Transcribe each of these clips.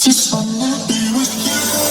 ကဲ ကဲ ဘၣ်လံ ဘၣ်လံ ဘၣ်လံ တၢ်ဆၢကတီၢ်ဘၣ်လံ. ကဲ တၢ်ဆၢကတီၢ်ဘၣ်လံ ဟဲက့ၤရဲၣ်လီၤသးဖဲ တလိၣ်ဖီၣ်စိဘၣ်နီၤ, ဖီၣ်စိတယဲၢ်ကွၢ်, ဟဲက့ၤ ဟဲက့ၤ, ဟဲရဲၣ်လီၤသးမ့ၢ်လိၤလၢတမဲာ်ညါကဲ, ဟဲရဲၣ်လ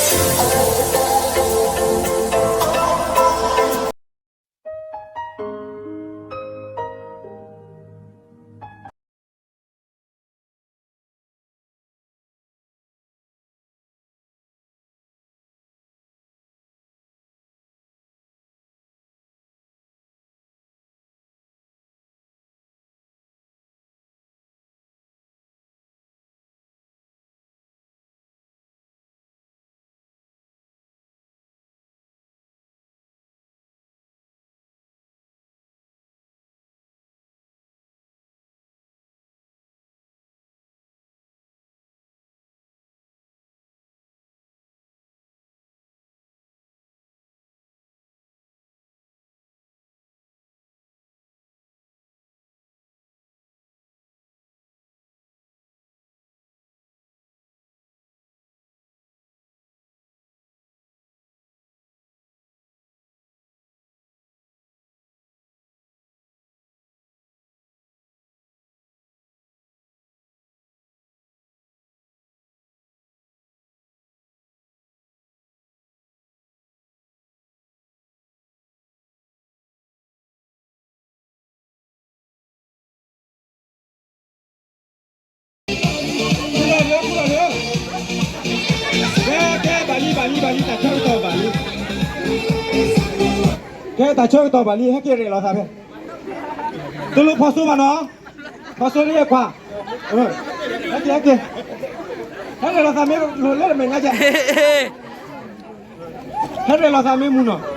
ီၤသးမ့ၢ်မုာ်နီၤ,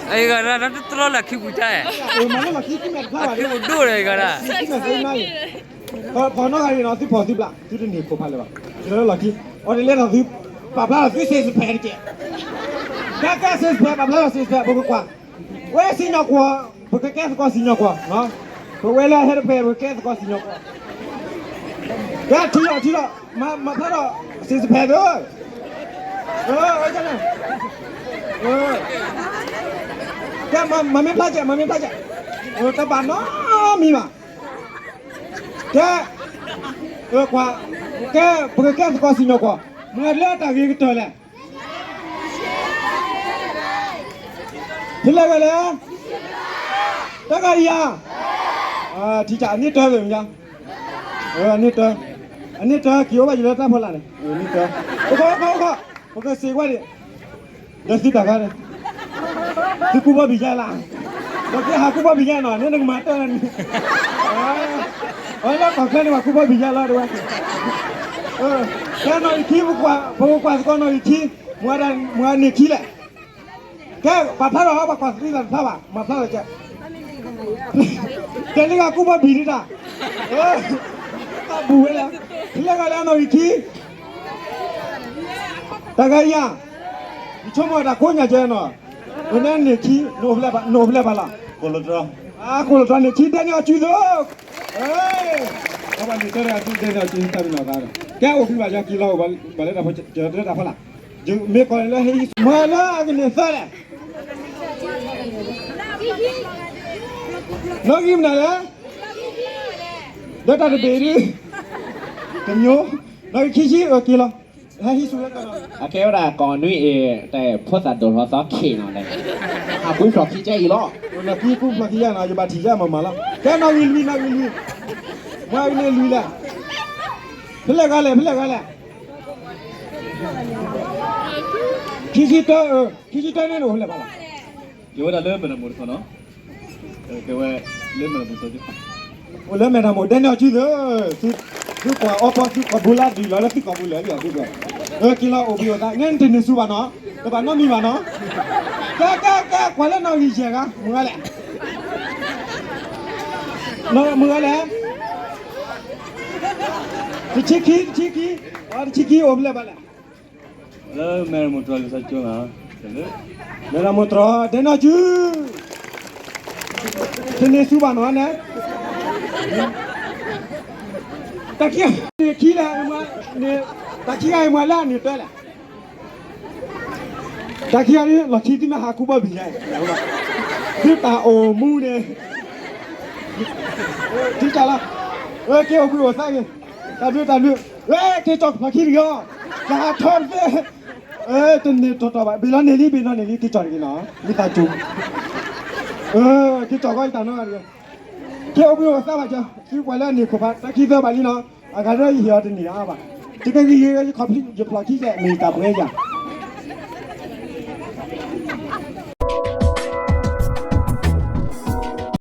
အဂၤဒၣ်တတြီလၢခံပူၤတၢ်, မၤလၢလီၢ်ခံခံမဲာ်တဖျါဘၣ်, ခံပူၤဒိၣ်ဒီးအဂၤဒၣ်, ခံမဲာ်သ့နါအံၤ, ဖီၣ်နီၢ်ဂၤန့ၣ်နီၤ သုဖီၣ်သုဘျး သုတန့ၢ်ခိၣ်ဖးလၢၤဘၣ်, လၢလီၢ်ခံ, အီၤတလဲၤထီၣ်သု, ပာ်ဖျါထီၣ်သု six pack တကဲ, ကဲကဲ six pack ပာ်ဖျါထီၣ် six pack ပကကွၢ် ဝဲစံၣ်ညီၣ်ကွီၢ်, ပကကဲသကိးစံၣ်ညီၣ်ကွီၢ်, ပဝဲလၢဟဲတဖဲ ပကကဲသကိးစံၣ်ညီၣ်ကွီၢ်, ကဲထံၣ်လီၤထံၣ်လီၤ, မၤဖျါထီၣ် six pack သၢ, ကဲမၤမ့ၢ်ဖျါကဲ မၤမ့ၢ်ဖျါကဲ, တဘၣ်နီတမံၤဘၣ်, ကဲ, ကွၢ်, ကဲ, ပကကဲသကိးစံၣ်ညီၣ်ကွီၢ်, မၤလၢတၢ်ဂ့ၤကတၢၢ်လဲၣ် ဖဲလဲၣ်ဂၤလဲၣ်, တဂၤအံၤဧါ, ထံၣ်တၢ်အန့ၢ်တၢ်သ့ၣ်ညါ, အန့ၢ်တၢ်, အန့ၢ်တၢ်က့ၤအိၣ်ဘၣ်ယိၤလၢတၢ်ဖီလာ်န့ၣ်, အန့ၢ်တၢ်, အိၣ်ခီအိၣ်ခီအိၣ်ခီ, ပကစံးကွၢ်န့ၣ်, ဒီးသုတၢ်ဂၤန့ၣ်, သုကူၣ်ဘီဘံၣ်ယါလၢ, ဒီးကဟးကူၣ်ဘီဘံၣ်ယါနီၤ န့ၣ်နကမၤတၢ်န့ၣ်, အလၢကီၢ်ချၢန့ၣ် ပှၤကူၣ်ဘီဘံၣ်ယါလီၤတဝဲ, ကဲနီၣ်ဂံၢ်ခံ, ပကကွၢ်သကိးနီၣ်ဂံၢ်ခံ, မၤန့ၢ်ခံလဲၣ်, ကဲပာ်ဖျါထီၣ် ပှၤကွၢ်သကိးတဖျါဘၣ် မၤဖျါထီၣ်ကဲ, ကဲလၢဂၤကူၣ်ဘီဘံၣ်ဒံးတၢ်, တၢ်ဘူၣ်ဝဲလဲၣ်, ဖဲလဲၣ်ဂၤလဲၣ်နီၣ်ဂံၢ်ခံ, တဂၤအံၤဧါ, ယဆိကမိၣ်တၢ်ကိးညါကဲနီၤ, ပနဲန့ၢ်ခံ, နအိၣ်ဖဲလဲၣ်ဘၣ်လီၤ, ကိၣ်လီၤတြီန့ၢ်ခံ ဒဲန့ၢ်အီၤစုသၢ, အဝဲန့ၣ်တဲဒဲန့ၢ်အီၤစုသၢနီၤ, ကဲအိၣ်ဖဲဘၣ်ယၤက့ၤလီၤအိၣ်ဘၣ်လၢတၢ်ဖီ, မ့ၢ်ကီၢ်လၢဟဲ မၤလၢအကန့ၢ်သၢလဲၣ်, နီၣ်ဂံၢ်မနုၤလဲၣ်, ဒီးတၢ်တဘ့ၣ်ဒု, တမျိုး, နီၣ်ဂံၢ်ခံဆံ အက့ၤလီၤ, ဟဲဟံးဆူၣ်လၢကီၢ်နီၤ, အကဲဝဲဒၣ်ကီၢ်နွံအံၤ, တဖိသၣ်ဒိၣ်ထီၣ်သီခ့နီၤ, ဟးကူၣ်ဖျီၣ်ခံကဲအံၤလီၤ, နီၣ်ဂံၢ်ကူၣ်ဖျီၣ်ခံယါနီၤ ယဘၣ်ထံၣ်ယါမၤမၤလီၤ, ကဲနီၣ်ဂံၢ်လွံၢ် နီၣ်ဂံၢ်လွံၢ်, မၤဂ့ၤန့ၢ်လွံၢ်လဲၣ်, ဖဲလဲၣ်ဂၤလဲၣ် ဖဲလဲၣ်ဂၤလဲၣ် ခံဆံတၢ, ခံဆံတၢန့ၣ်အိၣ်ဖဲလဲၣ်ဘၣ်လီၤ, ကဲဝဲဒၣ်လၢမဲၢ်တမိၢ်တခီနီၤ, ကဲဝဲ, လၢမဲၢ်တမိၢ်တခီ, အိၣ်လၢမဲၢ်တမိၢ် ဒဲန့ၢ်အီၤစုသၢ, သုကွၢ်အီပီသုကီၢ်ပူၤလၢဒုၣ်လီၤလၢသုကီၢ်ပူၤလၢာ်လံအီၤဒုၣ်, က့ၤလီၤအိၣ်ဘှံးအိၣ်သါ နဲနတန့ၢ်ဆူၣ်ဘၣ်နီၤ, တဘၣ်နီတမံၤဘၣ်နီၤ, ကဲကဲကဲ ကွၢ်လၢနီၣ်ဂံၢ်ယဲၢ်ဂၤ မုၢ်ဂၤလဲၣ်, မုၢ်ဂၤလဲၣ်, တဆံခံ တဆံခံ, တဆံခံအိၣ်ဖဲလဲၣ်ဘၣ်လဲၣ်, လၢမဲၢ်တမိၢ်တြီၤလံာ်စီဆှံကၠိ, မဲၢ်တမိၢ်တြီၤ ဒဲန့ၢ်အီၤစု, တန့ၢ်ဆူၣ်ဘၣ်နီၤန့ၣ်, တၢ်ခံဂၤန့ၣ်ခံလဲၣ်, တၢ်ခံဂၤအံၤမၤလၢအန့ၢ်တၢ်လဲၣ်, တၢ်ခံဂၤန့ၣ် လီၢ်ခံသုမ့ၢ်ဟးကူၣ်ဘီဘံၣ်ယါ, သုတၢ်အိၣ်မူန့ၣ်, ထံကၢ်လီၤ, က့ၤအိၣ်ဘှံးအိၣ်သါဂ့ၤ, တၢ်ဘျုးတၢ်ဘျုး ဝဲ က့ၤကၠီၣ်ဖျိးခံတဂ့ၤအီၤ, တၢ်ထီတသ့, တန့ၢ်တီၤတီၤဘၣ်, ဘ့ၣ်လီၤန့ၢ်လံ ဘ့ၣ်လီၤန့ၢ်လံ က့ၤကၠီၣ်တဂ့ၤနီၤ, မ့ၢ်သးစူၤ, က့ၤကၠီၣ်ကီးယတၢ်နီတဂ့ၤ, က့ၤအိၣ်ဘှံးအိၣ်သါဘၣ်ကၠီ, သုပှၤလၢအန့ၢ်ခိၣ်ဖး တၢ်ခံသၢဘၣ်လံနီၤ, အဂၤဒီးယဟ့ၣ်အီၤတန့ၢ်အါဘၣ်, တကဂံၢ်ယဖျိးခံကဲး မ့ၢ်တၢ်ပှဲၤယၤ